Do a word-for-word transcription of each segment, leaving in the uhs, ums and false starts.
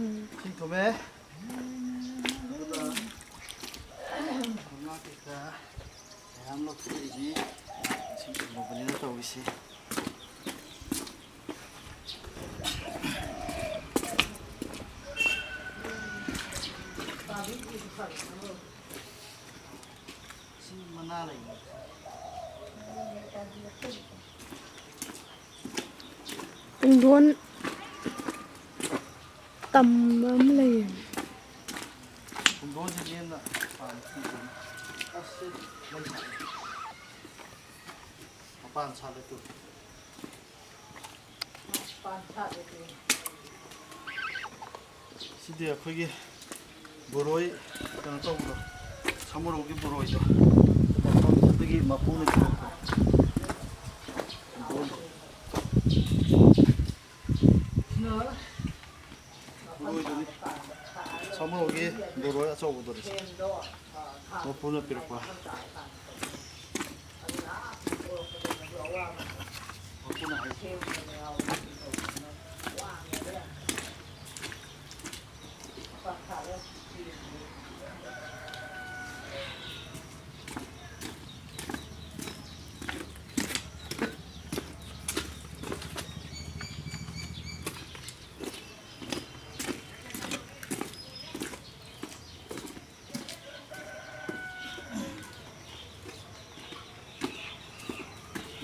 ꯏꯁꯤꯡ ꯊꯨꯝꯃꯦ꯫ ꯑꯗꯨꯒ ꯉꯥ ꯀꯩꯀꯥ ꯃꯌꯥꯝ ꯂꯧꯊꯣꯛꯏꯅꯤ꯫ ꯏꯁꯤꯡ ꯊꯨꯝꯃꯕꯅꯤꯅ ꯇꯧꯔꯤꯁꯤ꯫ ꯁꯤ ꯃꯅꯥ ꯂꯩꯕ꯫ ꯄꯨꯡꯗꯣꯟ ꯇꯝꯕ ꯑꯃ ꯂꯩꯌꯦ꯫ ꯄꯨꯡꯗꯣꯟꯁꯤ ꯅꯦꯝꯅ ꯄꯥꯟꯕ ꯄꯨꯡꯗꯣꯟ꯫ ꯑꯁ, ꯁꯤ ꯃꯩ ꯁꯥꯠꯂꯦ꯫ ꯃꯄꯥꯟ ꯁꯥꯠꯂꯦ ꯇꯨ꯫ ꯁꯤꯗꯤ ꯑꯩꯈꯣꯏꯒꯤ ꯕꯣꯔꯣꯏ ꯀꯩꯅꯣ ꯇꯧꯕꯗꯣ, ꯁꯥꯃꯨꯔꯧꯒꯤ ꯕꯣꯔꯣꯏꯗꯣ, ꯑꯗꯨꯒꯤ ꯃꯄꯨꯅ ꯄꯤꯔꯛꯄ꯫ ꯕꯣꯔꯣꯏꯗꯨꯅꯤ꯫ ꯁꯥꯃꯨꯔꯧꯒꯤ ꯕꯣꯔꯣꯏ ꯑꯆꯧꯕꯗꯨꯅꯤ꯫ ꯃꯄꯨꯅ ꯄꯤꯔꯛꯄ꯫ ꯃꯄꯨꯅ ꯍꯥꯏ꯫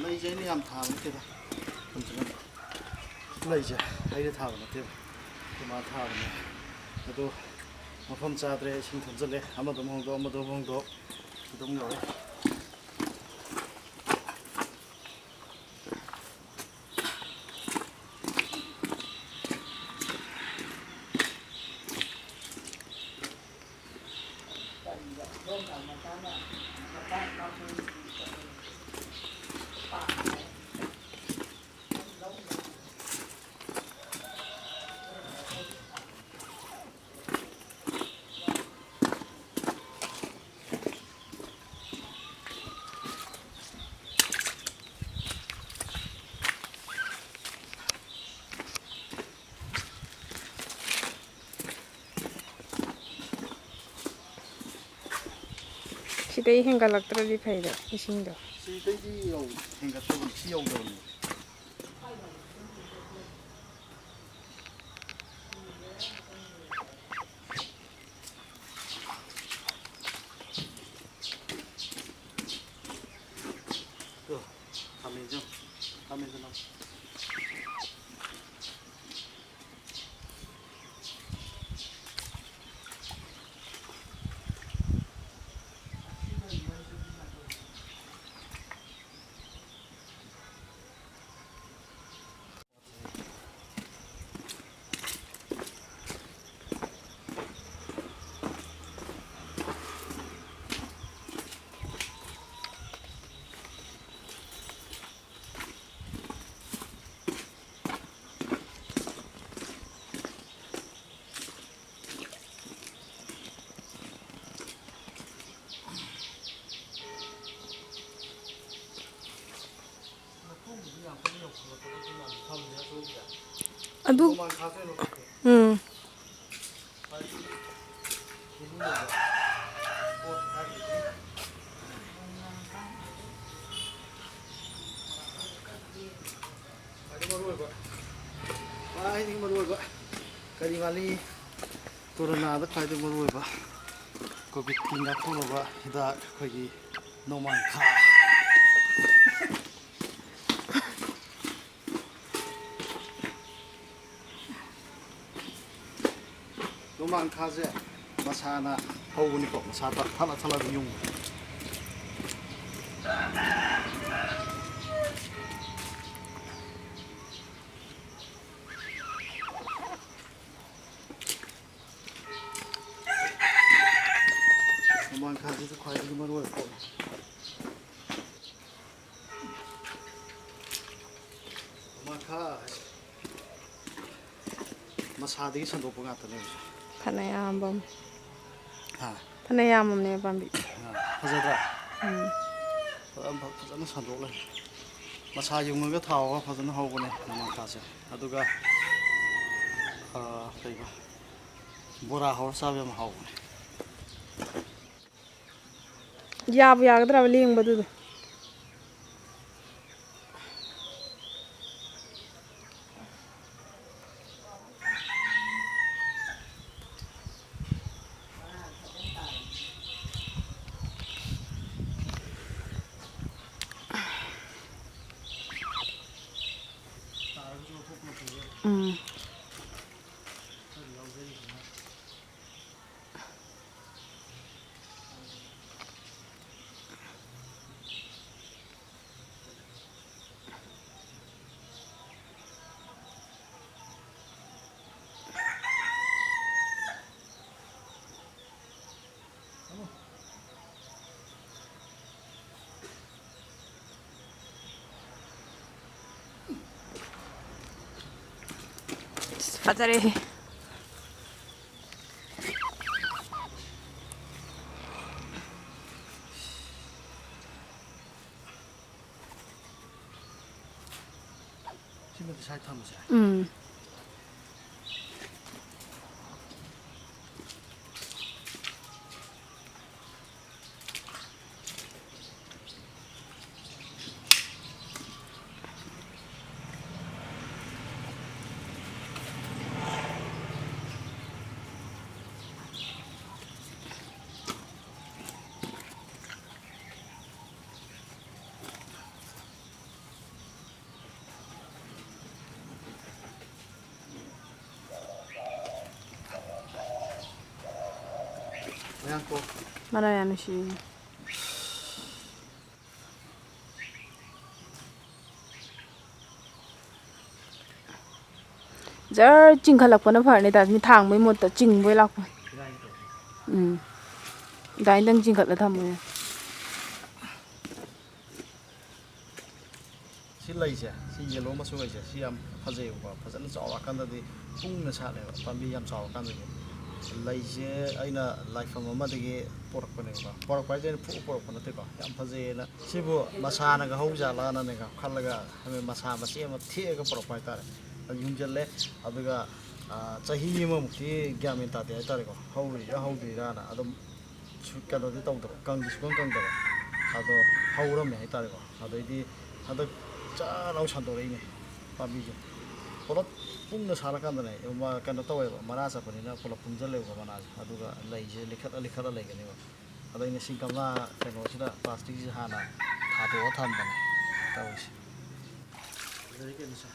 ꯂꯩꯁꯦ ꯑꯩꯅ ꯌꯥꯝ ꯊꯥꯕ ꯅꯠꯇꯦꯗ꯫ ꯂꯩꯁꯦ ꯑꯩꯅ ꯊꯥꯕ ꯅꯠꯇꯦꯕ, ꯏꯃꯥ ꯊꯥꯕꯅꯦ꯫ ꯑꯗꯣ ꯃꯐꯝ ꯆꯥꯗ꯭ꯔꯦ, ꯏꯁꯤꯡ ꯊꯨꯝꯖꯤꯜꯂꯦ, ꯑꯃꯗ ꯑꯃꯨꯛ ꯍꯣꯡꯗꯣꯛ, ꯑꯃꯗ ꯑꯃꯨꯛ ꯍꯣꯡꯗꯣꯛ, ꯑꯗꯨꯝ ꯌꯧꯔꯦ꯫ ꯁꯤꯗꯩ ꯍꯦꯟꯒꯠꯂꯛꯇ꯭ꯔꯗꯤ ꯐꯩꯗ ꯏꯁꯤꯡꯗꯣ꯫ ꯁꯤꯗꯩꯗꯤ ꯌꯧ-, ꯍꯦꯟꯒꯠꯇꯕꯅꯤ, ꯁꯤ ꯌꯧꯗꯕꯅꯤ꯫ ꯇꯣ, ꯈꯥꯃꯦꯟꯁꯦ ꯌꯦꯡꯉꯨ꯫ ꯈꯥꯃꯦꯟꯁꯦ ꯂꯧ꯫ ꯑꯗꯨ, ꯎꯝ꯫ ꯈ꯭ꯋꯥꯏꯗꯒꯤ ꯃꯔꯨꯑꯣꯏꯕ, ꯈ꯭ꯋꯥꯏꯗꯒꯤ ꯃꯔꯨꯑꯣꯏꯕ ꯀꯔꯤ ꯃꯥꯜꯂꯤ? ꯀꯣꯔꯣꯅꯥꯗ ꯈ꯭ꯋꯥꯏꯗꯒꯤ ꯃꯔꯨꯑꯣꯏꯕ ꯀꯣꯚꯤꯗꯀꯤ ꯉꯥꯛꯊꯣꯛꯅꯕ ꯍꯤꯗꯥꯛ ꯑꯩꯈꯣꯏꯒꯤ ꯅꯣꯡꯃꯥꯡꯈꯥ꯫ ꯅꯣꯡꯃꯥꯡꯈꯥꯁꯦ ꯃꯁꯥꯅ ꯍꯧꯕꯅꯤꯀꯣ, ꯃꯁꯥ ꯊꯠꯂ ꯊꯠꯂꯒ ꯌꯨꯡꯕ꯫ ꯅꯣꯡꯃꯥꯡꯈꯥꯁꯤꯁꯨ ꯈ꯭ꯋꯥꯏꯗꯒꯤ ꯃꯔꯨ ꯑꯣꯏꯕ ꯄꯣꯠꯅꯤ꯫ ꯅꯣꯡꯃꯥꯡꯈꯥ ꯃꯁꯥꯗꯒꯤ ꯁꯟꯗꯣꯛꯄ ꯉꯥꯛꯇꯅꯦꯕ꯫ ꯐꯅ ꯌꯥꯝꯕ ꯑꯃ꯫ ꯍꯥ? ꯐꯅ ꯌꯥꯝꯃꯝꯅꯦ ꯄꯥꯝꯕꯤ꯫ ꯑꯥ, ꯐꯖꯗ꯭ꯔꯥ? ꯎꯝ꯫ ꯐꯖꯅ, ꯐꯖꯅ ꯁꯟꯗꯣꯛ ꯂꯩꯔꯦ꯫ ꯃꯁꯥ ꯌꯨꯡꯉꯒ ꯊꯥꯎꯒ ꯐꯖꯅ ꯍꯧꯕꯅꯦ ꯅꯣꯡꯃꯥꯡꯈꯥꯁꯦ꯫ ꯑꯗꯨꯒ, ꯑꯥ, ꯀꯩꯕ, ꯕꯣꯔꯥ ꯍꯧꯔ ꯆꯥꯕ ꯌꯥꯝ ꯍꯥꯎꯕꯅꯦ꯫ ꯌꯥꯕꯨ ꯌꯥꯒꯗ꯭ꯔꯕ ꯂꯦꯡꯕꯗꯨꯗ? ꯎꯝ꯫ ꯐꯖꯔꯦꯍꯦ꯫ ꯁꯤꯃꯗꯤ ꯁꯥꯏ ꯊꯝꯃꯁꯦ꯫ ꯎꯝ꯫ ꯃꯌꯥꯡ ꯀꯣꯛ꯫ ꯃꯔꯥ ꯌꯥꯝ ꯅꯨꯡꯁꯤ꯫ ꯖꯔ ꯆꯤꯡꯈꯠꯂꯛꯄꯅ ꯐꯔꯅꯤ, ꯇꯥ, ꯃꯤ ꯊꯥꯡꯕꯩ ꯃꯍꯨꯠꯇ ꯆꯤꯡꯕ ꯑꯣꯏ ꯂꯥꯛꯄ꯫ ꯎꯝ꯫ ꯑꯗꯨꯃꯥꯏꯅꯗꯪ ꯆꯤꯡꯈꯠꯂ ꯊꯝꯃꯣ꯫ ꯁꯤ ꯂꯩꯁꯦ, ꯁꯤ ꯌꯦꯂꯣ ꯃꯆꯨ ꯂꯩꯁꯦ, ꯁꯤ ꯌꯥꯝ ꯐꯖꯩꯌꯦꯕꯀꯣ꯫ ꯐꯖꯅ ꯆꯥꯎꯔꯛꯑꯀꯥꯟꯗꯗꯤ ꯀꯨꯡꯅ ꯁꯥꯠꯂꯦꯕ, ꯄꯥꯝꯕꯤ ꯌꯥꯝ ꯆꯥꯎꯔꯀꯥꯟꯗꯗꯤ꯫ ꯂꯩꯁꯦ ꯑꯩꯅ ꯂꯥꯏꯐꯝ ꯑꯃꯗꯒꯤ ꯄꯣꯔꯛꯄꯅꯦꯕꯀꯣ꯫ ꯄꯣꯔꯛꯄ ꯍꯥꯏꯁꯦ ꯑꯩꯅ ꯐꯨꯛꯑ ꯄꯣꯔꯛꯄ ꯅꯠꯇꯦꯀꯣ꯫ ꯌꯥꯝ ꯐꯖꯩꯌꯦꯅ, ꯁꯤꯕꯨ ꯃꯁꯥꯅꯒ ꯍꯧꯖꯥꯠꯂꯅꯅꯦꯀꯣ ꯈꯜꯂꯒ, ꯍꯥꯏꯕꯗꯤ ꯃꯁꯥ ꯃꯆꯦꯠ ꯑꯃ ꯊꯦꯛꯑꯒ ꯄꯣꯔꯛꯄ ꯍꯥꯏꯇꯥꯔꯦ꯫ ꯑꯗꯨ ꯌꯨꯡꯁꯤꯜꯂꯦ, ꯑꯗꯨꯒ, ꯑꯥ, ꯆꯍꯤ ꯑꯃꯃꯨꯛꯇꯤ ꯒ꯭ꯌꯥꯟ ꯃꯦꯟ ꯇꯥꯗꯦ ꯍꯥꯏꯇꯥꯔꯦꯀꯣ, ꯍꯧꯔꯤꯔꯥ ꯍꯧꯗ꯭ꯔꯤꯔꯥꯅ꯫ ꯑꯗꯨꯝ ꯁꯨ-, ꯀꯩꯅꯣꯗꯤ ꯇꯧꯗꯕ, ꯀꯪꯗꯤ ꯁꯨꯀꯪ ꯀꯪꯗꯕ꯫ ꯑꯗꯣ ꯍꯧꯔꯝꯃꯦ ꯍꯥꯏꯇꯥꯔꯦꯀꯣ꯫ ꯑꯗꯩꯗꯤ ꯍꯟꯗꯛ ꯆꯥꯔ ꯂꯥꯎ ꯁꯟꯗꯣꯔꯛꯏꯅꯦ ꯄꯥꯝꯕꯤꯁꯦ꯫ ꯄꯨꯂꯞ ꯄꯨꯡꯅ ꯁꯥꯔꯀꯥꯟꯗꯅꯦ, ꯃ-, ꯀꯩꯅꯣ ꯇꯧꯋꯦꯕ, ꯃꯔꯥ ꯆꯠꯄꯅꯤꯅ ꯄꯨꯂꯞ ꯄꯨꯟꯁꯤꯜꯂꯦꯕꯀꯣ ꯃꯅꯥꯁꯦ꯫ ꯑꯗꯨꯒ ꯂꯩꯁꯦ ꯂꯤꯈꯠꯂ ꯂꯤꯈꯠꯂ ꯂꯩꯒꯅꯦꯕ꯫ ꯑꯗꯣ ꯑꯩꯅ ꯁꯤꯡ ꯒꯝꯂꯥ ꯀꯩꯅꯣꯁꯤꯗ, ꯄ꯭ꯂꯥꯁꯇꯤꯛꯁꯤꯗ ꯍꯥꯟꯅ ꯊꯥꯗꯣꯛꯑ ꯊꯝꯕꯅꯦ ꯇꯧꯔꯤꯁꯦ꯫ ꯑꯗꯨꯗꯒꯤ ꯀꯩꯅꯣꯁꯦ꯫